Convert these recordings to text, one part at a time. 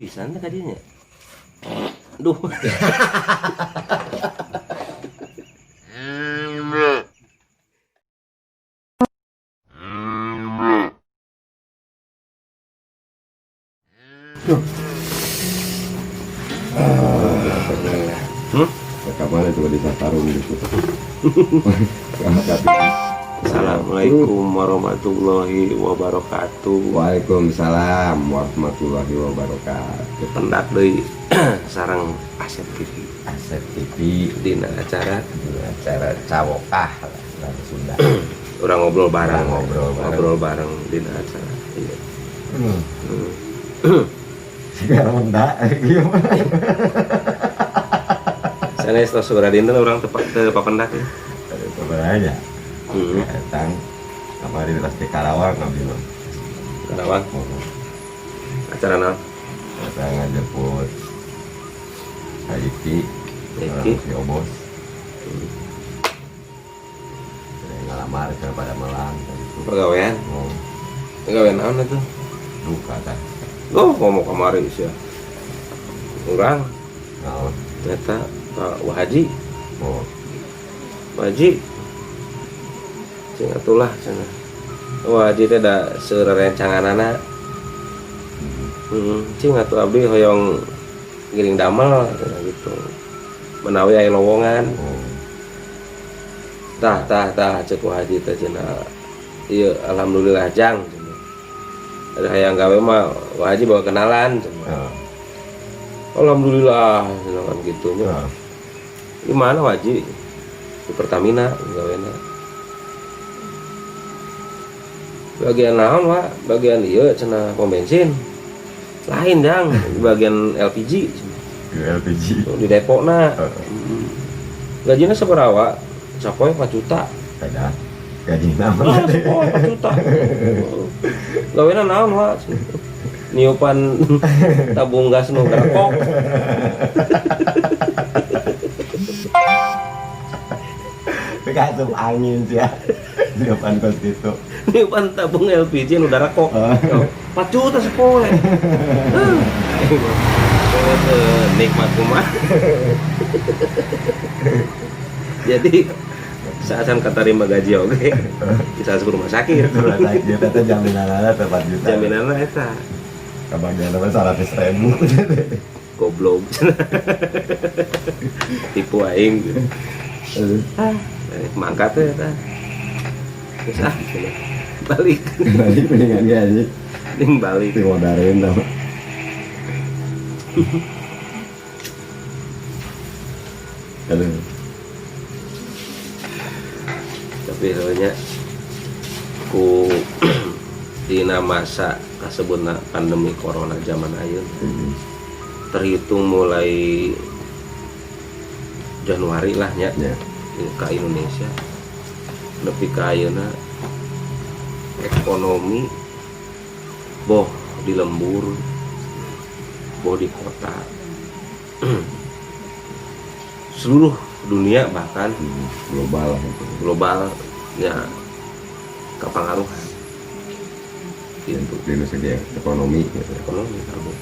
Pisan teh kadinya. Duh. Hmm? Rekaman itu di tarung gitu. Assalamualaikum warahmatullahi wabarakatuh. Waalaikumsalam warahmatullahi wabarakatuh. Pendak deui sareng Asep TV. Asep TV. Dina acara di acara cawokah lah Sunda. Urang ngobrol bareng. Urang ngobrol bareng. Ngobrol bareng dina acara. Iya. Sekarang enggak gimana? Sanes tos sabaraha dinten urang tepat ke papendak ya. Sebenarnya datang kemarin pas di Karawang ngambil mah. Karawang. Acara naon? Saya ngajemput Saiki, Saiki. Si Obos. Saya ngalamar kepada Malang gitu. Pagawean. Oh, Pagawean naon atuh? Duka kan. Oh, ngomong kamari sih. Urang Naon? Ternyata Pak Wahaji, Oh, Wahaji. Cing atulah cenah. Wahaji teh da seueur rencanganana. Cing atuh abdi hoyong giring damel cenah gitu. Menawi aya lowongan. Oh. Tah tah tah ceuk Wahaji teh cenah. Ieu alhamdulillah jang cenah. Ada hayang gawe mah Wahaji bawa kenalan cenah. Oh. Alhamdulillah cenah kan gitu nya. Oh. Di mana Waji? Di Pertamina gawena. Bagian naon, Pak? Bagian ieu cenah pom bensin. Lain, Jang, bagian LPG cenah. Di LPG. Tuh, di Depokna. Heeh. Gajinya sabaraha, Wak? Sapoe 4 juta. Beda. Gaji naon? Ah, sapoe 4 juta. Gawena naon, Wak? Niupan tabung gas nu kerekok. Kasup angin sih ya. Di depan kos gitu. Niupan tabung LPG nu darekok. Oh. 4 juta sapoe. Nikmat kumaha. Jadi saat katarima gaji oge bisa asup rumah sakit. Rumah sakit eta jaminanna teh 4 juta. Jaminanna eta. Kebagian mah 100.000. Goblok. Tipu aing. Ah, mangkat teh eta. Geus ah, balik. Balik mendingan gaji. Mending balik. Dimodarin tau. Aduh. Tapi sebenarnya ku dina masa kasebutna pandemi corona zaman ayeuna terhitung mulai Januari lah nya ke Indonesia nepi ka ayeuna ekonomi boh di lembur boh di kota seluruh dunia bahkan Global lah itu. Global ya kepengaruhan gitu. Di segi ekonomi gitu. Ekonomi kabeh.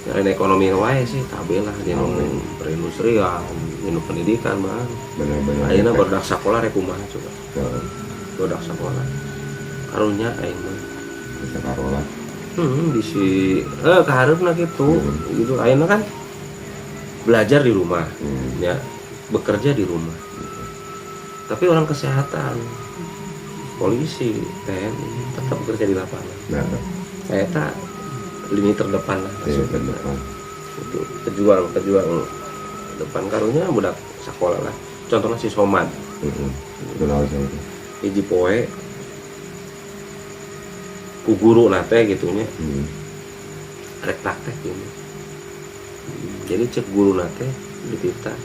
Lain ekonomi wae sih, kabeh lah di nu perindustrian, di nu pendidikan mah. Benar-benar. Ayeuna barudak sakola rek kumaha coba? Heeh. Barudak sakola. Karunya aing mah. Bisa karola. Bisi kahareupna gitu. Gitu ayeuna kan belajar di rumah, ya, bekerja di rumah. Tapi orang kesehatan, polisi, TNI tetap bekerja di lapangan. Nah, saya tak lini terdepan lah. Lini terdepan. Itu pejuang, pejuang depan karunya budak sekolah lah. Contohnya si Somad. Itu naon sih itu? Hiji poe ku guru nate gitunya. Rek praktek ini. Jadi cek guru nate dititah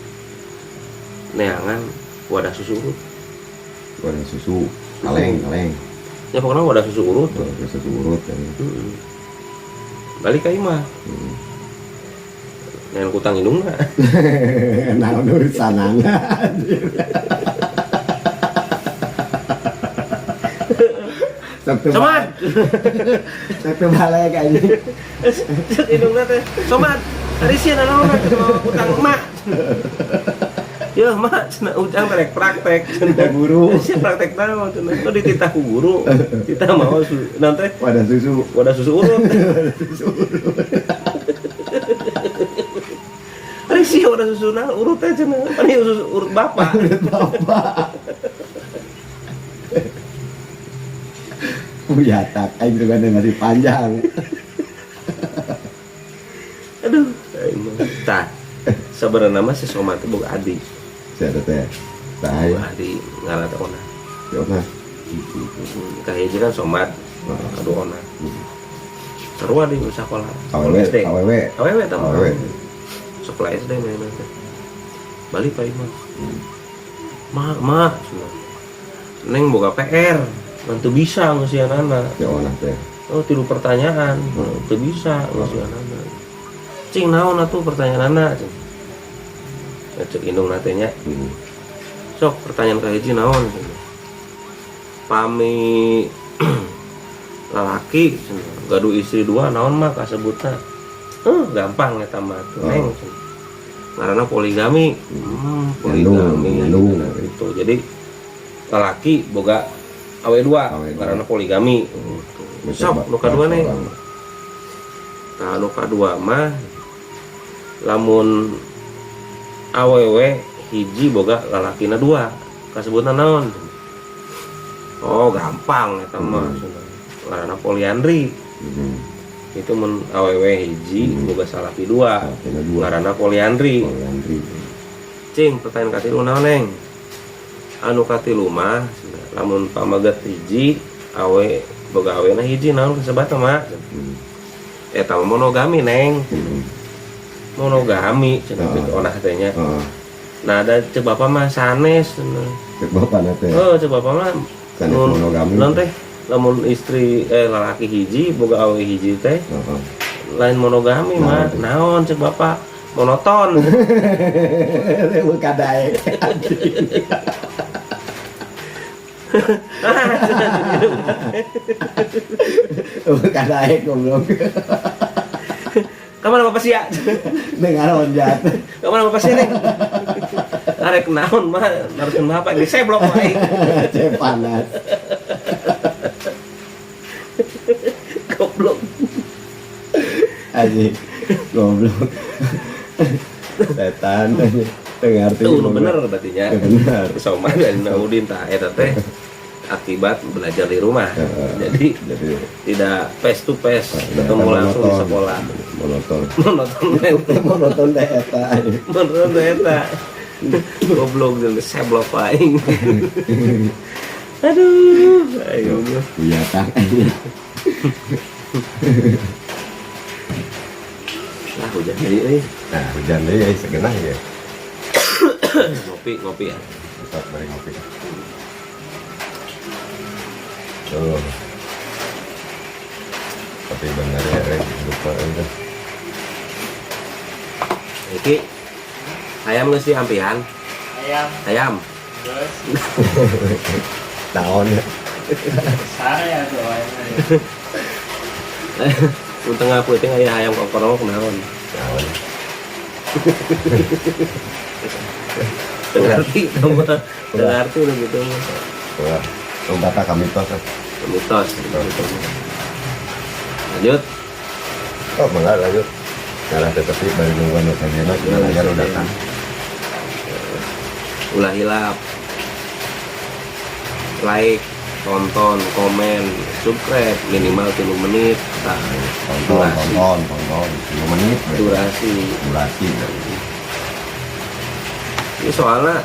neangan wadah susu urut. Wadah susu, kaleng, kaleng. Ya pokoknya wadah susu urut. Wadah susu urut kan. Balik ka imah. Neangan kutang indungna. Nah, urusanana. Sok teu Somad. Sok teu balik anjing. Cek indungna teh, "Somad, ari sia nanaon teh utang emak." Yeuh mak, cenah ujang teh rek praktek cenah. Titah guru. Sia praktek naon cenah. Oh dititah ku guru. Titah mau naon teh? Wadah susu. Wadah susu urut. Ari sia wadah susu naon urut teh cenah. Pan ieu susu urut bapak. Urut bapak. Uyatak aing juga masih panjang. Aduh, aing mah. Tah, sebenarnya mah si Somad teh boga adik. Siapa teh? Tah Boga adik ngaran teh Ona. Si Ona. Kahiji kan Somad, aduh Ona. Sarua di sekolah. Awewe, SD. awewe. Awewe tah mah. Awewe. Sekolah SD mainan teh. Balik ka imah. Ma, ma, cenah. Neng boga PR, teu bisa ngeusianana. Si Ona teh. Oh, tilu pertanyaan, teu bisa ngeusianana. Cing naon atuh pertanyaanana cing. Cek indung teh nya. Sok pertanyaan kahiji naon cenah. Pami lalaki cenah gaduh istri dua naon mah kasebutna. Gampang eta mah tuh neng cenah. Ngaranna poligami. Poligami. Nyandung, Nah, gitu. Jadi lalaki boga awe dua, ngaranna poligami. Sok nu kadua neng. Tah nu kadua mah lamun awewe hiji boga lalakina dua, kasebutna naon? Oh, gampang eta mah cenah. Ngaranna poliandri. Itu mun awewe hiji boga salaki dua, ngaranna poliandri. Poliandri. Cing, pertanyaan katilu naon neng? Anu katilu mah lamun pamaget hiji awe boga awena hiji naon kasebatna mah? Eta mah monogami neng. Monogami cenah kitu onah teh nya. Nah, ada cek bapak mah sanes cenah. Cek bapak na teh. Oh, cek bapak mah sanes monogami. Naon teh? Lamun istri lalaki hiji boga awe hiji teh. Lain monogami mah. Naon cek bapak? Monoton. Leuweung kadaek. Leuweung kadaek goblok. Kamana bapak sia? Dengar onjat. Kamana bapak sia neng? Arek naon mah naruskeun bapak geus seblok wae. Cek panas. Goblok. Anjing. Goblok. Setan anjing. Teu ngarti. Tuh nu bener berarti nya. Bener. Somad dan Udin tah eta teh akibat belajar di rumah. Jadi tidak face to face, ketemu langsung di sekolah. Monoton. Monoton. Monoton teh eta. Monoton teh eta. Goblok jeung seblok aing. Aduh, ayo. Iya tah. Nah, hujan deui euy. Nah, hujan deui euy segenah ya. Ngopi, ngopi ya. Sok bari ngopi. Tuh. Tapi bener ya, Rek, lupa itu. Iki ayam geus diampihan? Ayam. Ayam. Terus. Tahun ya. Sare ya tuh ayam. Mun tengah peuting aya hayam kokorong kunaon? Naon? Teu ngarti teu mah. Teu ngarti nu kitu mah. Wah, lompata ka mitos. Mitos. Lanjut. Oh, mangga lanjut. Ngarah teh tapi bari nungguan nu sajena aya nu datang. Ulah hilap. Like, tonton, komen, subscribe minimal 3 menit. Tah, Tonton, durasi. tonton, tonton. 3 menit. Durasi. Durasi. Ini soalnya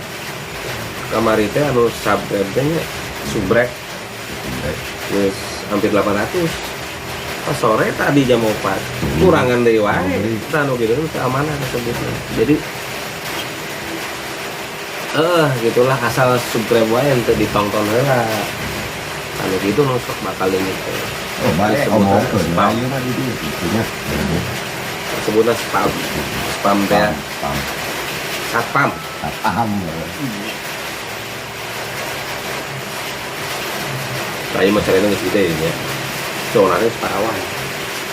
kamari teh anu subscribe teh nya subrek. Geus hampir 800. Pas sore tadi jam 4. Kurangan deui wae. Tah anu kitu teh amanah kasebutna. Jadi gitulah asal subscribe wae henteu ditonton heula. Anu kitu nu sok bakal leungit teh. Oh, bae Disebutna omongkeun spam. ieu mah di dieu kitunya. Sebutna spam. Spam teh. Spam. Satpam. Satpam. Saya mah caranya geus gede ya. Soalnya geus parawan.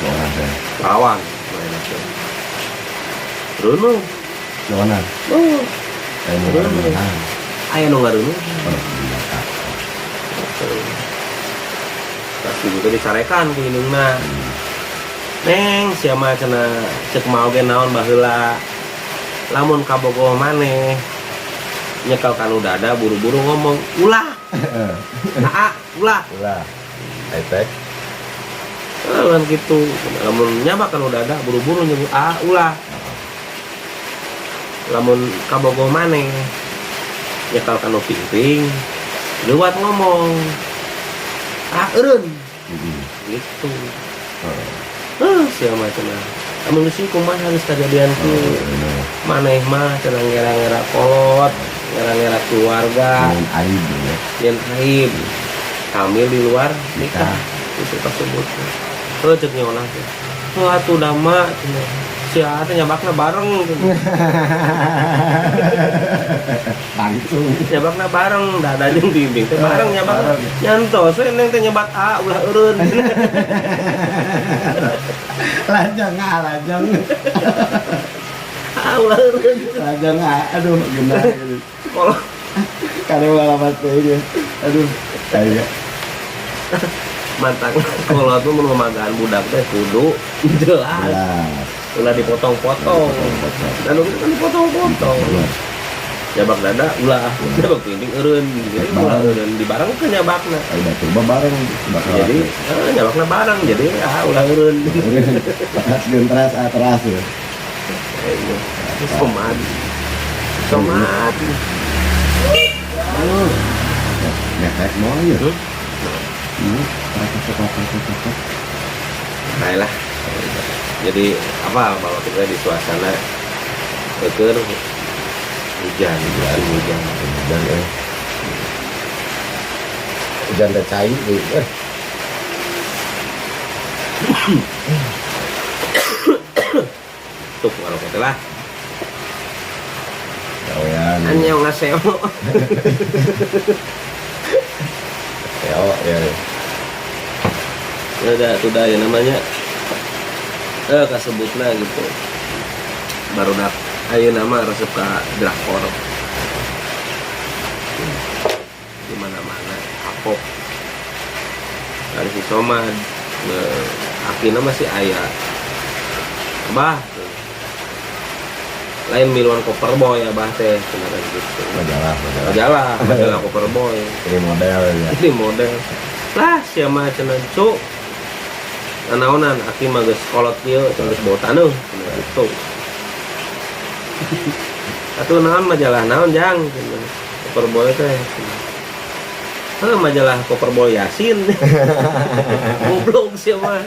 Orang teh. Parawan main teh. Reuneuh. Zona. Oh, Kayak mau ngareuneuhan. Aya nu ngareuneuh. Oh, iya, Kak. Pasti juga dicarekan ku indungna. Neng, sia mah cenah cek mau ge naon baheula. Lamun kabogoh maneh nyekel kanu dada buru-buru ngomong ulah. Nah, ulah. Ulah. Efek. Eh, kan gitu. Lamun nyabak kanu dada buru-buru nyebut ah ulah. Lamun kabogoh maneh nyekel kanu pingping lewat ngomong ah eureun gitu. Heeh. Eh, sia mah cenah. Lamun geus kumaha geus kajadian Oh, kieu. bener. Maneh mah cenah ngera-ngera kolot, ngera-ngera keluarga, Nyen aib ya. nyen aib. Hamil di luar nikah. Nikah. Itu kasebut. Heuh cek nyolah teh. Heuh atuh dama cenah. Sia teh nyabakna bareng cenah. Langsung. Nyabakna bareng, dada jeung bimbing teh bareng nyabakna. Bareng. Nyantos we neng teh nyebat a ulah eureun. Lajang ah, lajang. Ah ulah eureun. Lajang ah, aduh gimana gitu. Kalau Karena malah pasti aja. Aduh, kayak mantang kalau tuh mun mamagaan budak teh kudu jelas. jelas. Ulah dipotong-potong. Dan itu kan dipotong-potong. Nyabak dada ulah, nyabak pinding eureun. Jadi ulah eureun dibarengkeun nyabakna. Ayo batur mah bareng bakal. Jadi nyabakna bareng jadi ah ulah eureun. Teras gen teras ah teras ya. Somad. Somad. Aduh. Ngetek mau ya. Hmm? Hmm, teras teras teras teras. Nah lah. Jadi apa bahwa kita di suasana keur hujan, musim hujan. Hujan eh. Hujan teh cai deui, eh. Tuh kalau kita lah. Gawean. Annyeonghaseyo. Teo ya. Ya udah, sudah ya namanya kasebutna gitu. Baru dak ayeuna nama resep ka drakor. Di mana-mana K-pop. Dari si Somad, akina masih aya. Abah, lain miluan koper boy abah teh cenah gitu. Majalah, majalah. Majalah, majalah koper boy. Ini model ya. Ini model. Lah sia mah cenah cu. Nanaonan aki mah geus kolot kieu cenah geus bau taneuh cenah gitu. Atuh naon majalah naon jang cenah. Koper boy teh. Heuh majalah koper boy Yasin. Goblok sia mah.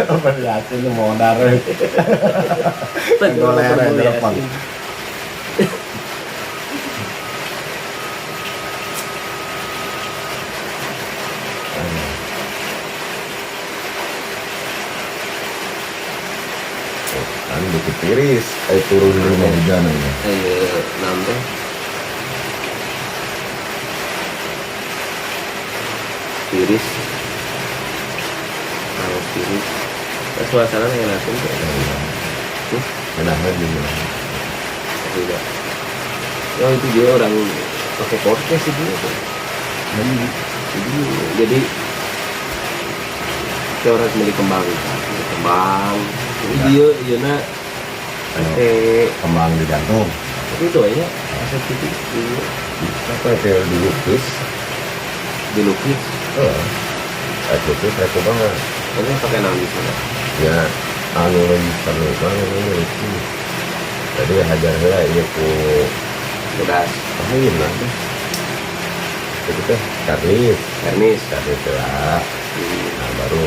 Apa Yasin lu modal. Majalah Goler, Koper Boy telepon. Yasin. Kan bukit tiris, turun di rumah hujan aja. Ayo naon teh? Tiris. Kalau tiris. Nah, suasana enakin tuh. Iya. Enak juga. Tidak. Ya itu dia orang pakai podcast itu. Jadi kayak orang beli kembang, beli kembang. Jadi dia, dia nak pakai Kembang di jantung. tapi itu aja aset itu dulu Apa kayak dilukis? dilukis. Heeh. Saya lukis, saya coba nggak? Ini pakai naon di sana? Ya, anu lebih perlu banget ini lukis. Jadi hajar heula ieu ku Bedas, lain lah teh. Itu teh karnis, vernis. karnis lah. Nah, baru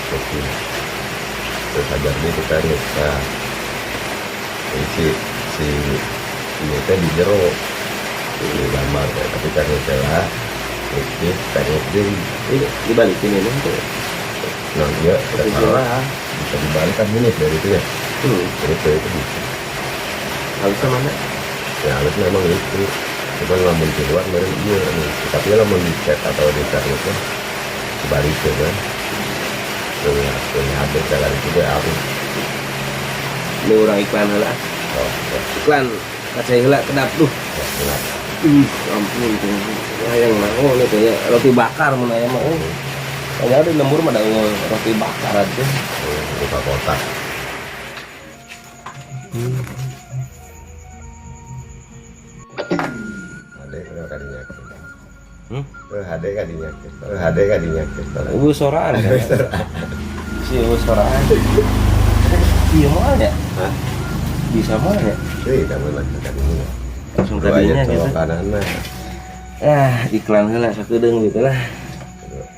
lukis. Terus hajar di ku karnis. Nah, jadi si ini teh di jero di gambar teh, tapi karnis lah lukis karnis deui. Ini dibalikin ini tuh. Nah, iya, udah Itu salah. lah. Bisa dibalik kan ini dari itu ya. Dari itu bisa. Halusnya mana? Ya halus memang itu. Cuman lamun di luar meureun ieu anu. Tapi lamun dicat atau di karnis mah Dibalik kan. Leuwih leuwih hade jalan itu teh alus. Ini urang iklan heula. Oh, ya, Iklan kaca heula kedap duh. Ya, benar. Ih, ampun tuh. Hayang naon itu ya, roti bakar mun aya mah. Oh. Kayaknya di lembur mah ada roti bakar aja. Oh, buka kotak. Hade udah kadinya. Hmm? Eh, hade kadinya. Eh, hade kadinya. Ibu soraan kan? Si ibu soraan. Iya mah ya? Hah? Bisa mah ya? Eh, kamu lagi kadinya. Langsung Kudu aya kadinya gitu. colokanana. Ah, iklan heula sakedeung gitu lah.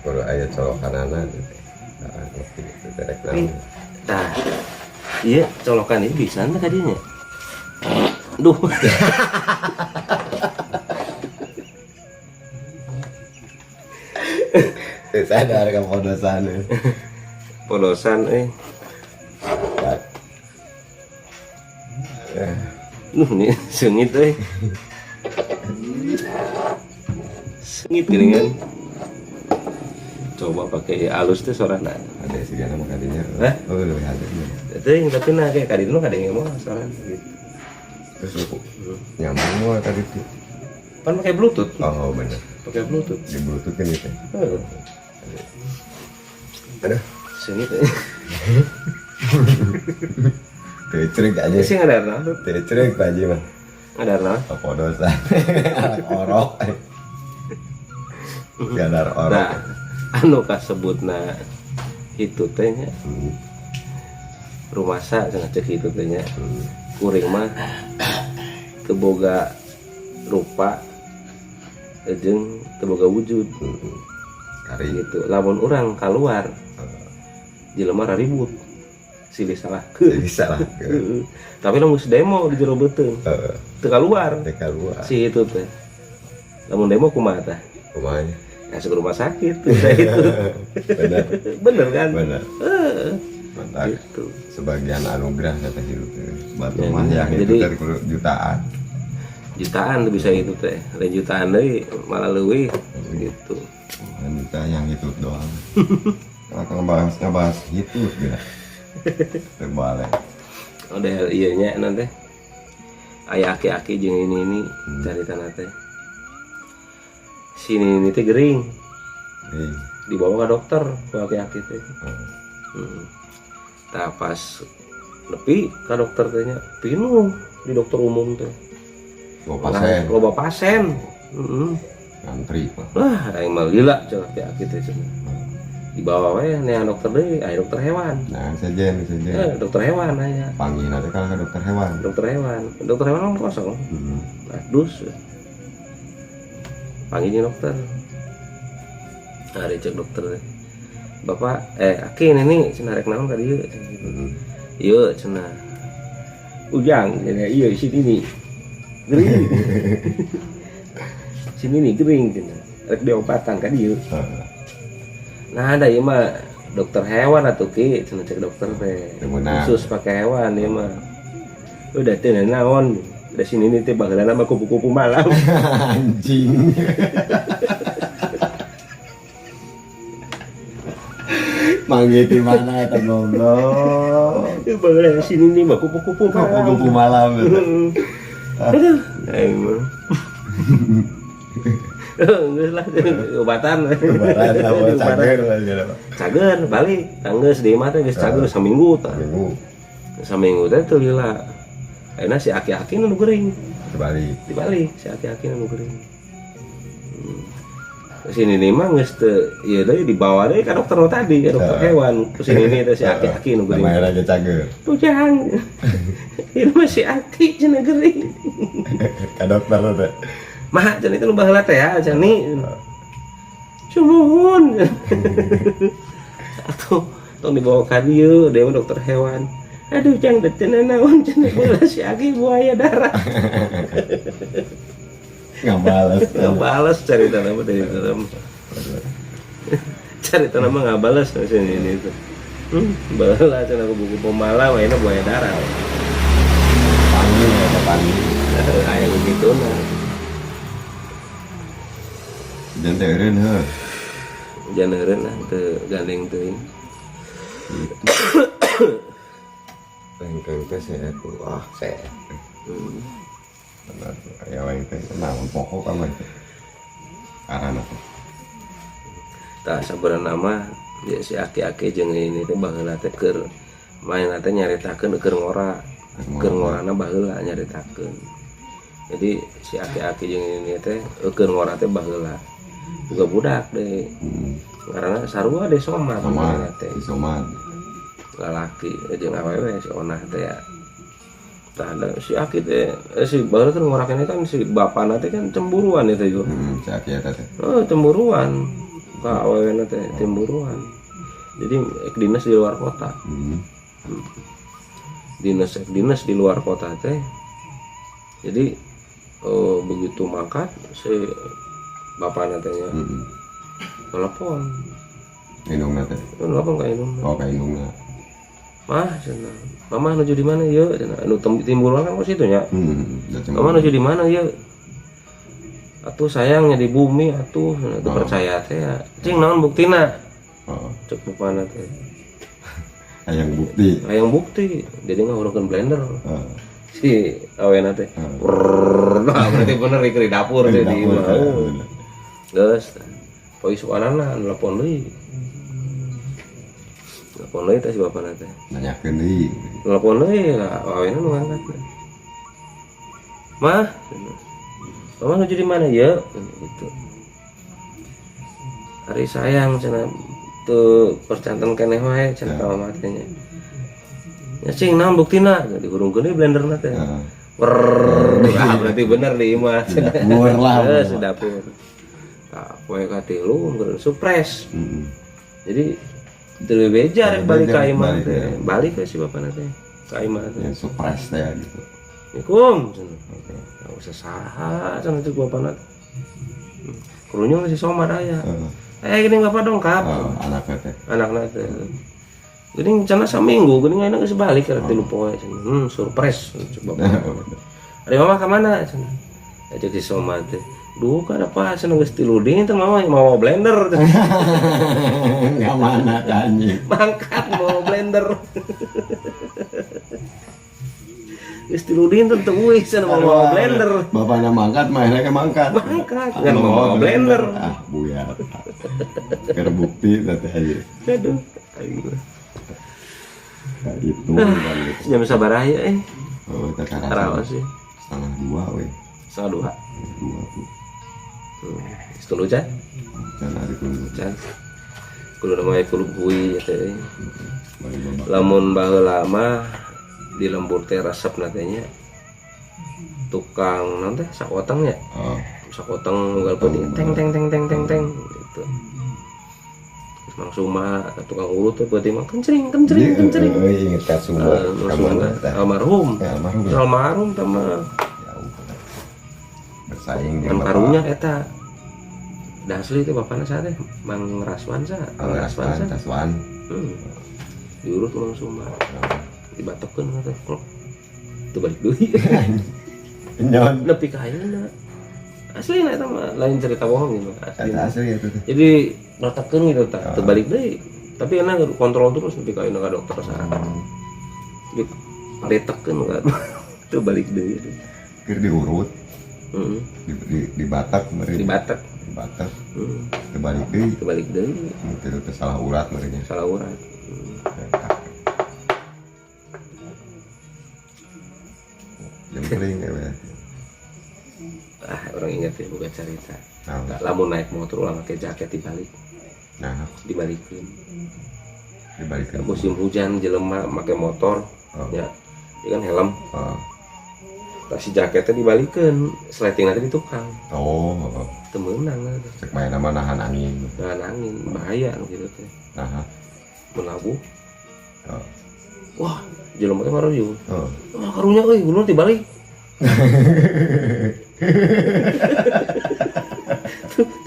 Kudu aya colokanana gitu. Nah, ngerti gitu rek naon. Nah, iya colokan ini bisa ente kadinya. Duh. Eh, sadar ka podosan. Podosan eh. Eh, Nuh nih sengit eh. Sengit gini kan. Coba pakai alus teh sorana. Ada sih nama kadinya. Hah? Oh, leuwih hade. Itu yang tapi nah kayak kaditu kadang mau sorana gitu. Terus nyambung mau tadi tuh. Kan pakai Bluetooth. Oh, bener. Pakai Bluetooth. Di Bluetooth kan itu. Heeh. Aduh, Sengit eh. tecrek aja. Sih ngadar naon? Tecrek Pak Haji mah. Ngadar naon? Podosan. Anak orok. Gadar orok. Nah, anu kasebutna itu teh nya rumasa cenah cek itu teh nya. Kuring mah teu boga rupa jeung teu boga wujud. Kari. Gitu. Lamun urang kaluar jelema raribut silih salahkeun. Jadi salah. Heeh. Tapi lamun geus demo di jero beuteung teu kaluar Teu kaluar. si itu teh. Lamun demo kumaha tah? Kumaha? Masuk ke rumah sakit tuh itu. Bener. Bener kan? Bener. Heeh. Mantap. Gitu. Sebagian anugerah kata hidup. Batu Ya, mah yang itu jadi- dari kudu jutaan. Jutaan tuh bisa itu teh. Lain jutaan deui malah leuwih gitu. Bukan juta yang itu doang. Kalau ngebahas itu gitu. Terbalik. Udah iya nya nanti. Aya aki-aki jeung ini cari tanah teh. Sini ini teh gering. Gering. Dibawa ke dokter ku aki-aki teh. Tah pas nepi ka dokter teh nya pinuh di dokter umum teh. Loba pasien. Loba pasien. Heeh. Ngantri mah. Wah, aing mah lila cek aki-aki teh cenah. Dibawa we neang dokter deui, aya dokter hewan. Nah, sejen, sejen. Dokter hewan aya. Panggil nanti kalau ke dokter hewan. Dokter hewan. Dokter hewan kan kosong. Nah, dus. Panggilnya dokter. Nah, dicek dokter. Bapak, aki ini cenah rek naon ka dieu cenah gitu. Ieu cenah. Ujang cenah ieu sini nih. Gering. Sini nih gering cenah. Rek diobatan ka dieu. Nah, ada ieu mah dokter hewan atuh ki cenah cek dokter teh. Benar. Khusus pakai hewan ieu mah. Udah teh naon. Udah sini nih teh baheulana mah kupu-kupu malam. Anjing. Manggil di mana eta goblok? Ieu baheulana sini nih mah kupu-kupu malam. Kupu-kupu malam. Aduh, aing mah. Geus lah, obatan. Obatan, Obatan. Cager lah, gitu. Cager, balik. Tanggeus di imah teh geus cager saminggu tah. Saminggu. Saminggu teh teu lila. Ayeuna si aki-aki nu gering. Dibalik. Dibalik si aki-aki nu gering. Sini nih mah geus teu ieu deui dibawa deui ka dokter nu tadi, ka dokter hewan. Ke sini nih teh si aki-aki nu gering. Lumayan aja cager. Ujang. Ini mah si aki cenah gering. Ka dokter teh. Mah cenah itu nu baheula teh ya, cenah ni. Sumuhun. Atuh tong dibawa ka dieu, deui mah dokter hewan. Aduh, jang teh cenah naon cenah baheula si aki buaya darat. Nggak balas. Nggak balas cerita nama dari dalam. Cerita nama nggak balas sini ini itu. Balas cenah aku buku pemalam, akhirnya buaya darat. Panggil ya, panggil. Kayak begitu nah. Dan teh eureun heuh. Hujan eureun lah teu gandeng teuing. Gitu. Lengkeng teh sehat tuh. Ah, sehat. Benar tuh. Aya lengkeng naon pokok kan teh. Karana teh. Tah sabenerna mah ya si aki-aki jeung ini teh baheula teh keur main teh nyaritakeun keur ngora. Keur ngorana baheula nyaritakeun. Jadi si aki-aki jeung ini teh keur ngora teh baheula. Boga budak deh. Karena sarua deh somad Somad, teh. Si Somad. Lalaki jeung awewe si onah teh ya. Tah da si aki teh si baheula kan ngora keneh kan si bapana teh kan cemburuan itu yo. Si aki eta teh. Oh, cemburuan. Ka awewena teh cemburuan. Jadi ek dinas di luar kota. Dinas ek dinas di luar kota teh. Jadi begitu mangkat si bapana teh nya. Telepon. Indungna teh. Telepon ka indungna. Oh, ka indungna. Mah, cenah. Mama nuju di mana ieu? Cenah. Anu timbul kan kok situ nya. Mama nuju di mana ieu? Atuh sayangnya di bumi atuh, cenah. Teu percaya teh ya. Cing naon buktina? Cek bapana teh. Hayang bukti. Hayang bukti. Jadi ngahurungkeun blender. Si awena teh. Prrrr. Nah, berarti bener di dapur teh di Dapur, imah. bener. Geus. Poe isukanana nelpon deui. Nelpon deui teh si bapana teh. Nanyakeun deui. Nelpon deui lah, awena nu ngangkat. Mah, mama nuju di mana ya? Gitu. Ari sayang cenah teu percanten keneh wae cenah ka mama teh nya. Ya cing naon buktina? Dihurungkeun deui blenderna teh. Prrrr. Ah, berarti bener di imah. Di dapur lah. Heeh, di dapur. Tah, poe katilu keur surprise. Jadi teu beja rek balik ka imah Balik, teh. ya. Balik ke si bapana teh. Ka imah teh. Yang surprise teh gitu. Assalamualaikum cenah. Oke. Nggak usah saha cenah cek bapana teh. Kurunyung si Somad aya. Gini bapak dongkap. Oh, anaknya teh. Anakna teh. Gini cenah saminggu, gini ayeuna geus balik ka 3 poe cenah. Surprise cek bapak. Ari mama ka mana cenah? Cek si Somad teh. Duh, kada pas cenah geus 3 dinten mama mawa blender. Nggak mana anjing. Mangkat mawa blender. Geus 3 dinten teu euy cenah mawa blender. Bapakna mangkat, manehna ge mangkat. Mangkat, ngan mawa blender. Ah, buyar. Keur bukti teh aja. Aduh, aing mah. Kayak gitu, kan gitu. Jam sabaraha ya, eh? Oh, teh karasa. Karaos sih. 1:30 we. 1:30. 2 tuh. Setuluh can? Can ari kudu. Can. Kudu namanya kudu bui ya teh. Bari babak. Lamun baheula mah di lembur teh resep na teh nya. Tukang naon teh sakoteng nya. Oh. Sakoteng unggal peuting teng teng teng teng teng teng gitu. Terus Mang Suma tukang urut teh peuting mah kencring kencring Iya, kencring. Inget ka Suma. Mang Ka Suma, mana teh? almarhum. Ya, almarhum ya. Almarhum teh mah. Jauh. Bersaing jeung Kan bapak. karunya eta. Da asli teh bapana saha teh? Mang Raswan saha? Mang Raswan, saha? Raswan. Diurut Mang Suma. Dibatokeun teh klok. Teu balik deui. Nyon. Nepi ka ayeuna. Asli na eta mah lain cerita bohong gitu. Asli. Eta asli eta teh. Jadi notekeun gitu tah, teu balik deui. Tapi enak kontrol terus nepi ka ayeuna ka dokter saha. Jadi ditekeun kan. Teu balik deui. Keur diurut. Di Batak meureun. Di Batak. Di Batak. Teu balik deui. Teu balik deui. Teu teu salah urat meureun nya. Salah urat. Jempling ya, we. Ah, orang ingat ya bukan cerita. Nah, lamun naik motor ulah pakai jaket dibalik. Nah. Dibalikin. Dibalikin. Musim hujan jelema make motor. Oh. Ya. Ya kan helm. Oh. Tah si jaketnya dibalikin, sleting nanti di tukang. Oh, oh. Teu meunang lah. Cek main nama nahan angin. Nahan angin, bahaya nu kitu teh. Nah. Melabuh. Oh. Wah, jelema teh ngaruyu. Oh. Wah, karunya euy, gulung dibalik.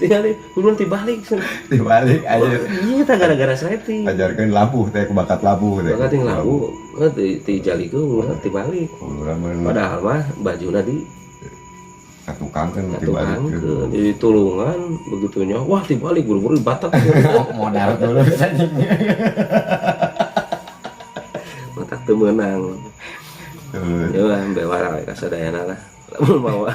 Tinggal deh, gulung dibalik. Dibalik aja. Iya, tah gara-gara sleting. Ajarkeun labuh teh, bakat labuh teh. Bakat yang labuh, nggak, ti jalikeun, gulungna dibalik. Gulungna meureun. Padahal mah bajuna di Katukangkeun dibalikeun. Jadi tulungan begitunya, wah dibalik buru-buru dibatak. Modal dulu anjing. Matak teu meunang. Ya bewara we kasadayana lah. Lamun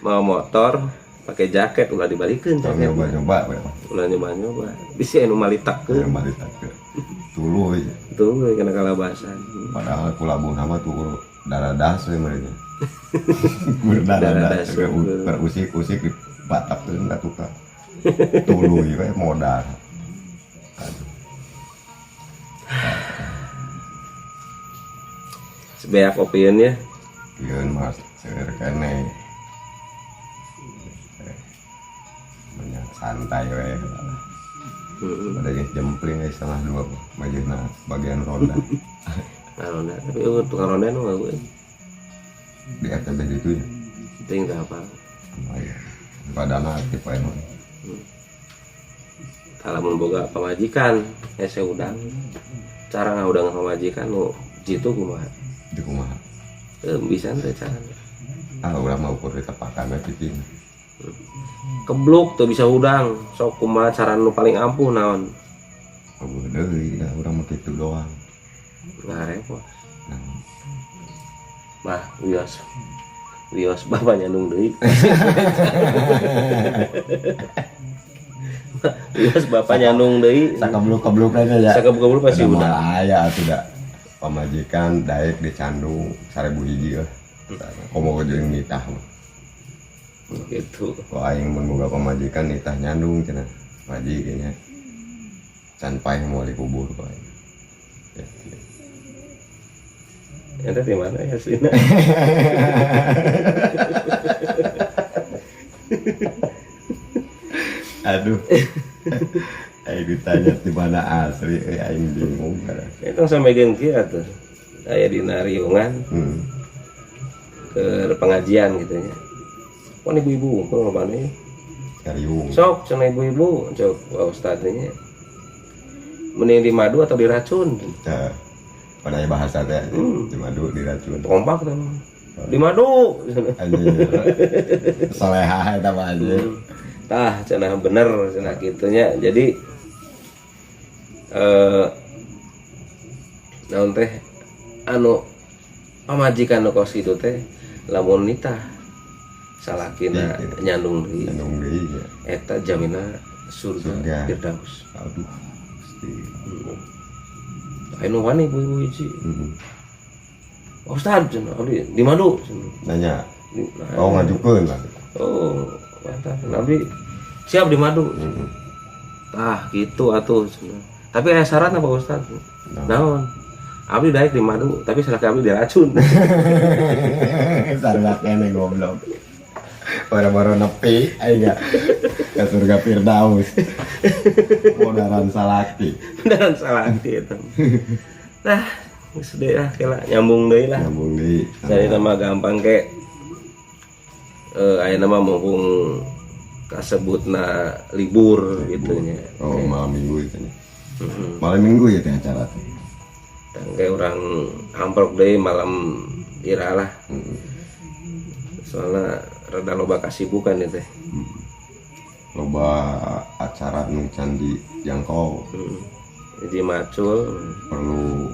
mawa motor pakai jaket ulah dibalikeun jaket. Nyoba-nyoba we. Ulah nyoba-nyoba. Bisi anu malitakeun. Malitakeun. Tuluy. Tuluy kana kalabasan. Padahal ku labuhna mah tuh daradas we mereka. Daradas berusik-usik dibatakkeun ka tukang. Tuluy we modal. Aduh. Sebeak opieun ya. Pieun mah seueur keneh. Banyak santai we. Pada geus jempling geus 1:30 majuna bagian ronda. Nah, ronda tapi tukang ronda nu eueuh. Di RTB itu ya. Teuing teh apa? Lumayan. Padahal aktif wae mah. Lamun boga pamajikan hese udang. Cara ngahudang pamajikan nu jitu kumaha? Di kumaha? Bisa teh carana. Ah, urang mah ukur ditepakan we piping. Kebluk tuh bisa udang. Sok kumaha cara nu paling ampuh naon? Eueuh deui da urang mah kitu doang. Nggak repot. Nah. Mah wios. Wios bapak nyandung deui. Wios bapak nyandung deui. Sakebluk-kebluk aja ya. Sakebluk-kebluk pasti udang. Aya atuh da. Pamajikan daek dicandung 1000 hiji lah. Komo jeung nitah mah. Gitu. Kok aing mun boga pamajikan nitah nyandung cenah. Maji kayaknya. Can paeh moal dikubur kok aing. Ya. Eta di mana ya sih? Aduh. Aing ditanya di mana asli, aing bingung kada. Itu sampai gen kieu atuh. Aya dina riungan. Ke pengajian gitu nya. Pon ibu-ibu ngumpul ngomongna ya. Kariung. Sok cenah ibu-ibu, cok wa ustadznya. Mending di madu atau diracun? Tah. Pada bahasa teh di madu diracun. Kompak teh. Di madu. Anjir. Soleha eta mah anjir. Tah cenah bener cenah kitunya. Jadi naon teh anu pamajikan nu kos kitu teh lamun nitah salakina nyandung deui. Nyandung deui nya. Eta jamina surga Firdaus. Aduh. Gusti. Anu wani ibu-ibu hiji. Ustaz cenah abdi di madu cenah. Nanya. Oh ngajukeun lah. Oh, mantap. Abdi siap di madu. Tah gitu atuh cenah. Tapi aya syaratna Pak Ustaz. Naon? Abdi daek di madu, tapi salaki abdi diracun. Sarua keneh goblok. Baru-baru nepi aing ke surga Firdaus. Modaran salaki. Modaran salaki eta. Nah, geus deui lah kela nyambung deui lah. Nyambung deui. Jadi nama gampang ke ayeuna mah mumpung kasebutna libur gitu nya. Oh, malam minggu itu nya. Malam minggu ya teh acara teh. Tangke urang amprok deui malam ira lah. Soalna rada loba kasibukan ya teh. Loba acara nu can dijangkau. Jadi macul perlu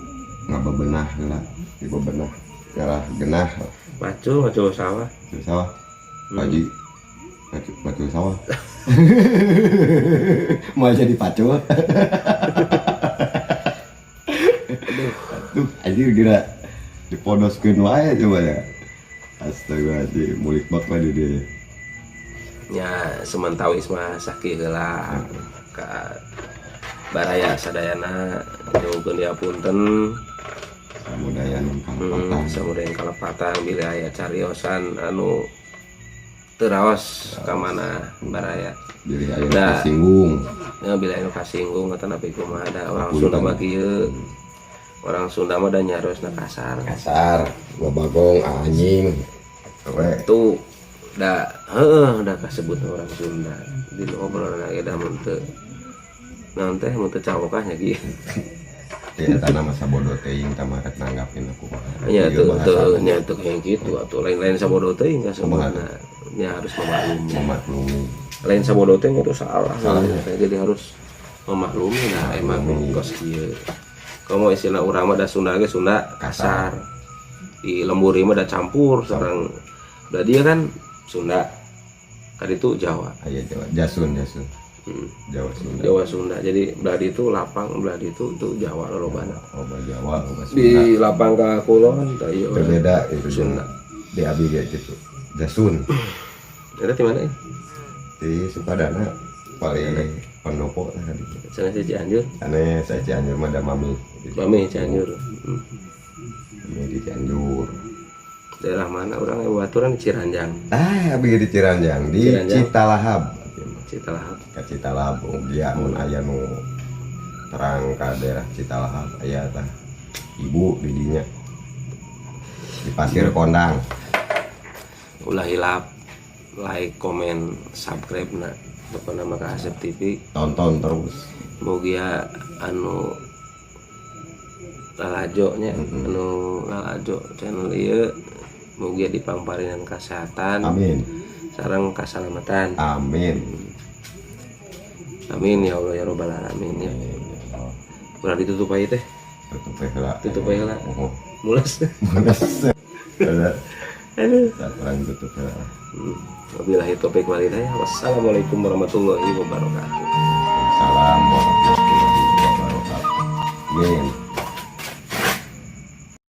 ngabebenah lah, dibebenah. Yalah genah. Macul, macul sawah. Macul sawah. Haji. Macul sawah. Mau jadi pacul. Aduh, anjir geura dipodoskeun wae coba ya. Astagfirullahaladzim, mulik bak mah di dieu. Ya, sementawis mah sakih heula. Ka baraya sadayana nyuhunkeun diapunten. Samudayan kalepatan. Samudayan kalepatan bilih aya cariosan anu teu raos ka mana baraya. Bilih aya nu kasinggung. Ya bilih aya nu kasinggung eta napi kumaha da orang Sunda mah kieu. Orang Sunda mah da nyariosna kasar. Kasar, babagong anjing. We. Tuh da heueuh da kasebut orang Sunda. Di obrolan ge da mun teu naon teh mun teu cawokah nya kieu. Ya eta mah sabodo teuing tah mah rek nanggapin aku mah. Nya teu teu nya teu kayak gitu atuh lain-lain sabodo teuing kasebutna. Ya, harus memaklumi. Memaklumi. Lain sabodo teh itu salah. Salah, ya. Jadi harus memaklumi lah, emang Memaklumi. Kos kieu. Komo istilah urang mah da Sunda ge Sunda kasar. Di lembur ieu mah da campur sareng da dia kan Sunda. Kaditu Jawa. Aya Jawa, Jasun, Jasun. Jawa Sunda. Jawa Sunda. Jadi belah itu lapang, belah itu Jawa lolobana. Loba Jawa, loba Sunda. Di lapang ka kulon tah ieu Berbeda itu. Sunda. Di abi ge gitu. Jasun. Eta di mana? Di Sukadana paling pendopo lah di. Sana di Cianjur. Aneh saya Cianjur mah da mami. Mami Cianjur. Mami di Cianjur. Daerah mana orang yang baturan di Ciranjang. Ah, abi di Ciranjang, di Ciranjang. Citalahab. Abi mah. Citalahab. Ka Citalahab dia mun aya nu terang ka daerah Citalahab aya tah. Ibu di dinya. Di Pasir Kondang. Ulah hilap like, komen, subscribe na. Pokokna mah ka Asep TV. Tonton terus. Mugia anu lalajo nya, anu lalajo channel ieu mugia dipangparinan kesehatan Amin. Sareng kasalamatan. Amin. Amin ya Allah ya robbal alamin ya. Amin, ya Allah. Kurang ditutup aja teh. Tutup we heula. Tutup we heula. Oh, Mules. mules. Udah, Aduh. kurang tutup heula. Wabillahi taufiq wal hidayah. Wassalamualaikum warahmatullahi wabarakatuh. Salam warahmatullahi wabarakatuh. Amin.